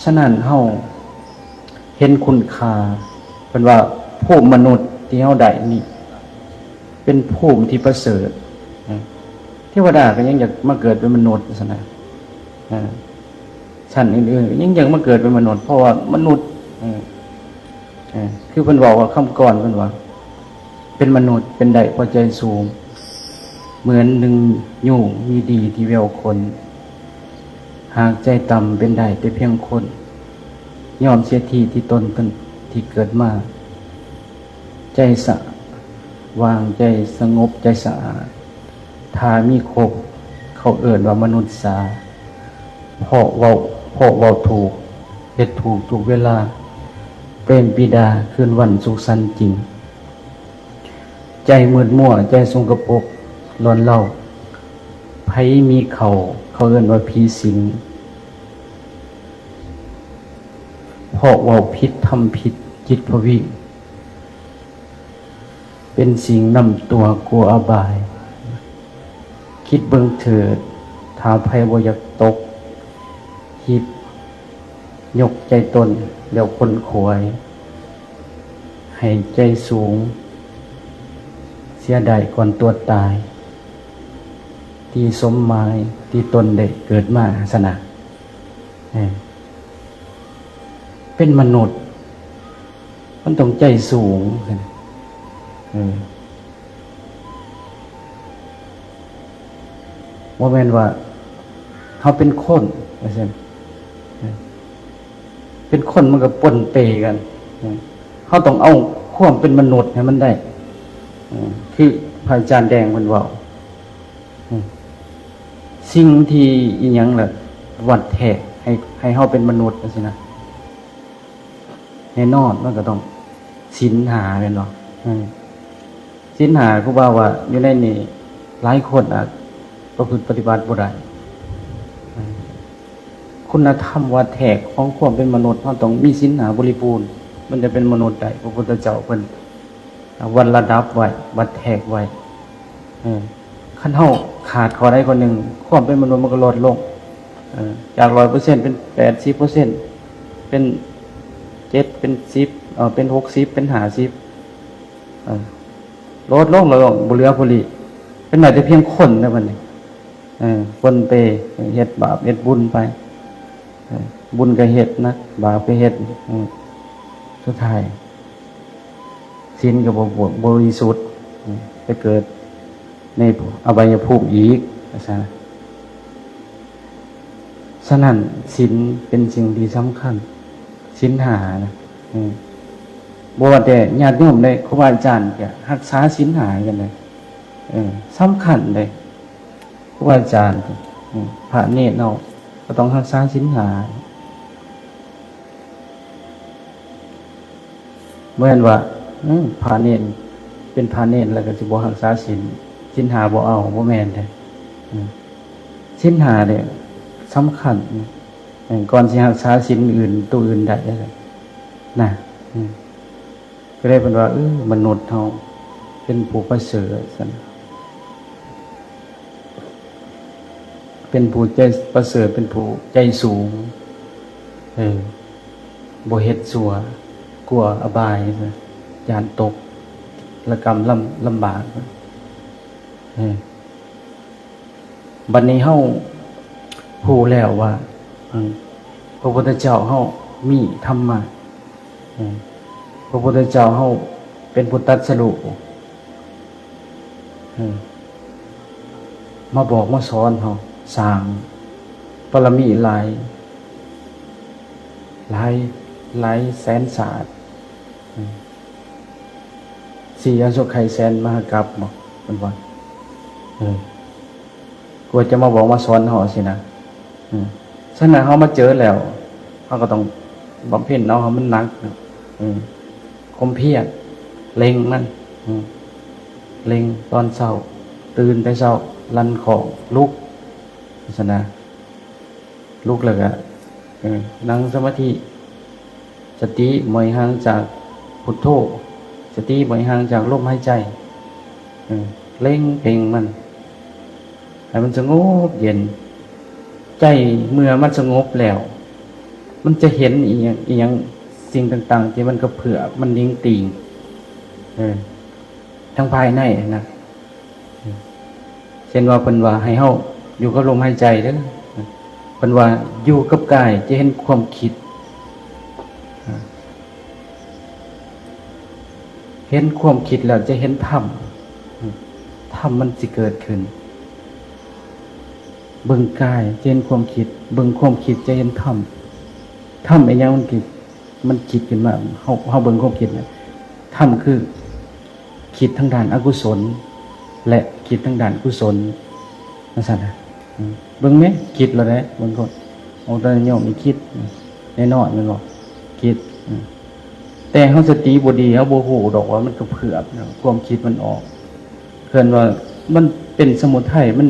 ສະນັ້ນເຮົາເຫັນຄຸນຄ່າ ເພິ່ນວ່າພູມມະນຸດທີ່ເຮົາໄດ້ນີ້ ເປັນພູມທີ່ປະເສີດ ເອີ ເທວະດາກໍຍັງຢາກມາເກີດເປັນມະນຸດຊັ້ນນະ ເອີ ຊັ້ນອື່ນໆກໍຍັງຢາກມາເກີດເປັນມະນຸດ ເພາະວ່າມະນຸດ ເອີ ເອີ ຄືເພິ່ນເວົ້າວ່າ ຄຳກອນເພິ່ນວ່າ ເປັນມະນຸດເປັນໄດ້ເພາະໃຈສູງ ເໝືອນໜຶ່ງຍຸງມີດີທີ່ແວວຄົນ ຫາກໃຈຕ່ຳເປັນໄດ້ແຕ່ພຽງຄົນ ຍອມເສຍທີ່ທີ່ຕົນເປັນທີ່ເກີດມາ ໃຈສະຫວ່າງ ໃຈສະຫງົບ ໃຈສະອາດ ຖ້າມີຄົບ ເຂົາເອີ້ນວ່າມະນຸດສາ ເພາະເວົ້າ ເພາະເວົ້າຖືກ ເຮັດຖືກທຸກເວລາ ເປັນປີດາຄືນວັນສຸກສັນຈິງ ໃຈມືດມົວ ໃຈສົກກະປົກຫຼອນເລົາ ໃຜມີເຂົາ ເຂົາເອີ້ນວ່າຜີສິງ ເພາະເວົ້າຜິດ ທຳຜິດ ຈິດພະວິ ເປັນສິ່ງນຳຕົວກົວອະບາຍ ຄິດເບິ່ງເຖີດ ຖ້າໃຜບໍ່ຢາກຕົກ ຮີບຍົກໃຈຕົນແລ້ວຂົນຂວາຍ ໃຫ້ໃຈສູງ ເສຍດາຍກ່ອນຕົວຕາຍ ທີ່ສົມໝາຍທີ່ຕົນໄດ້ເກີດມາຫັ້ນນະ ເອີ ເປັນມະນຸດ ມັນຕ້ອງໃຈສູງ ເອີ ບໍ່ແມ່ນວ່າເຮົາເປັນຄົນວ່າຊັ້ນ ເປັນຄົນມັນກໍປົນເປກັນ ເຮົາຕ້ອງເອົາຄວາມເປັນມະນຸດໃຫ້ມັນໄດ້ ຄືພະອາຈານແດງເພິ່ນເວົ້າ ສິ່ງທີ່ອີ່ຫຍັງລະວັດແທກໃຫ້ ໃຫ້ເຮົາເປັນມະນຸດຈັ່ງຊີ້ນະ ແນ່ນອນມັນກໍຕ້ອງສິນຫ້າແມ່ນບໍ່? ເອີ ສິນຫ້າ ຄູບາວ່າຢູ່ໃນນີ້ຫຼາຍຄົນອາດປະພຶດປະຕິບັດບໍ່ໄດ້ ເອີ ຄຸນນະທຳວັດແທກຂອງຄວາມເປັນມະນຸດ ເຮົາຕ້ອງມີສິນຫ້າບໍລິບູນ ມັນຈະເປັນມະນຸດໄດ້ ພະພຸດທະເຈົ້າເພິ່ນ ວັດລະດັບໄວ້ ວັດແທກໄວ້ ເອີ ຄັນເຮົາຂາດຂໍ້ໃດຂໍ້ໜຶ່ງ ຄວາມເປັນມະນຸດມັນກໍລົດລົງ ເອີ ຈາກຮ້ອຍເປີເຊັນເປັນແປດສິບເປີເຊັນ ເປັນເຈັດ ເປັນສິບ ເອີ ເປັນຫົກສິບ ເປັນຫ້າສິບ ເອີ ລົດລົງ ລົດລົງ ບໍ່ເຫຼືອຜູ້ລີ້ ເປັນໄດ້ແຕ່ພຽງຄົນແລ້ວບັດນີ້ ເອີ ຄົນໄປເຮັດບາບເຮັດບຸນໄປ ເອີ ບຸນກໍເຮັດໜັກ ບາບກໍເຮັດ ເອີ ສຸດທ້າຍ ສິນກໍບໍ່ ບໍ່ ບໍ່ບໍລິສຸດ ໄປເກີດໃນອະບາຍຍະພູມອີກ ວ່າຊັ້ນ. ສະນັ້ນ ສິນເປັນສິ່ງທີ່ສຳຄັນ ສິນຫ້ານະ ເອີ ບໍ່ວ່າແຕ່ຍາດໂຍມເດ້ ຄູບາອາຈານກໍຮັກສາສິນຫ້າກັນເດ້ ເອີ ສຳຄັນເດ້ ຄູບາອາຈານ ເອີ ພະເນນເຮົາກໍຕ້ອງຮັກສາສິນຫ້າ. ບໍ່ແມ່ນວ່າ ເອີ ພະເນນ ເປັນພະເນນແລ້ວກໍຊິບໍ່ຮັກສາສິນ ສິນຫ້າບໍ່ເອົາ ບໍ່ແມ່ນເດ້ ເອີ ສິນຫ້າເດ້ສຳຄັນ ເອີ ກ່ອນຊິຮັກສາສິນອື່ນ ໂຕອື່ນໄດ້ນະ ເອີ ກໍເລີຍເພິ່ນວ່າ ເອີ ມະນຸດເຮົາເປັນຜູ້ປະເສີດຊັ້ນ ເປັນຜູ້ໃຈປະເສີດ ເປັນຜູ້ໃຈສູງ ເອີ ບໍ່ເຮັດຊົ່ວ ກົວອະບາຍ ຢ້ານຕົກລະກຳລຳ ລຳບາກ ເອີ ບັດນີ້ເຮົາຮູ້ແລ້ວວ່າ ເອີ ພະພຸດທະເຈົ້າເຮົາມີທຳມະ ເອີ ພະພຸດທະເຈົ້າເຮົາເປັນຜູ້ຕັດສະຮູ້ ເອີ ມາບອກມາສອນເຮົາ ສ້າງບາລະມີຫຼາຍ ຫຼາຍ ຫຼາຍແສນຊາດ ເອີ ສີ່ອະສຸໄຂແສນມະຫາກັບບໍ ເພິ່ນວ່າ ເອີ ກວ່າຈະມາບອກມາສອນເຮົາຊີ້ນະ ເອີ ສະນັ້ນເຮົາມາເຈີແລ້ວ ເຮົາກໍຕ້ອງບຳເພັນເອົາໃຫ້ມັນໜັກ ເອີ ຄວາມພຽນ ເລັ່ງມັນ ເອີ ເລັ່ງຕອນເຊົ້າ ຕື່ນແຕ່ເຊົ້າ ລັ່ນຄ້ອງ ລຸກ ຊັ້ນນະ ລຸກແລ້ວກໍ ເອີ ນັ່ງສະມາທິ ສະຕິບໍ່ໃຫ້ຫ່າງຈາກພຸດໂທ ສະຕິບໍ່ໃຫ້ຫ່າງຈາກລົມຫາຍໃຈ ເອີ ເລັ່ງເພງມັນ ໃຫ້ມັນສະຫງົບເຢັນ ໃຈເມື່ອມັນສະຫງົບແລ້ວ ມັນຈະເຫັນອີ່ຫຍັງ ອີ່ຫຍັງ ສິ່ງຕ່າງໆ ທີ່ມັນກະເພື່ອມ ມັນໜິງຕີງ ເອີ ທາງພາຍໃນນະ ເອີ ສ ເຫັນວ່າເພິ່ນວ່າໃຫ້ເຮົາຢູ່ກັບລົມຫາຍໃຈເດີ້. ເພິ່ນວ່າຢູ່ກັບກາຍຈະເຫັນຄວາມຄິດ. ເຫັນຄວາມຄິດແລ້ວຈະເຫັນທຳ. ທຳມັນຊິເກີດຂຶ້ນ. ເບິ່ງກາຍຈະເຫັນຄວາມຄິດ, ເບິ່ງຄວາມຄິດຈະເຫັນທຳ. ທຳອີຫຍັງ? ມັນຄິດ, ມັນຄິດຂຶ້ນມາ. ເຮົາ, ເຮົາເບິ່ງຄວາມຄິດນະ. ທຳຄືຄິດທາງດ້ານອະກຸສົນ ແລະ ຄິດທາງດ້ານກຸສົນ ຈັ່ງຊັ້ນນະ. ອືມ ເບິ່ງແມ້ ຄິດແລ້ວເດ້. ບາງຄົນ ໂອ້ ຕາໂຍມນີ້ຄິດ ແນ່ນອນແມ່ນບໍ່? ຄິດ. ອືມ ແຕ່ເຮົາສະຕິບໍ່ດີ ເຮົາບໍ່ຮູ້ດອກວ່າມັນກະເພື່ອມ ຄວາມຄິດມັນອອກ. ເອີ້ນວ່າມັນເປັນສະມຸໄທ ມັນ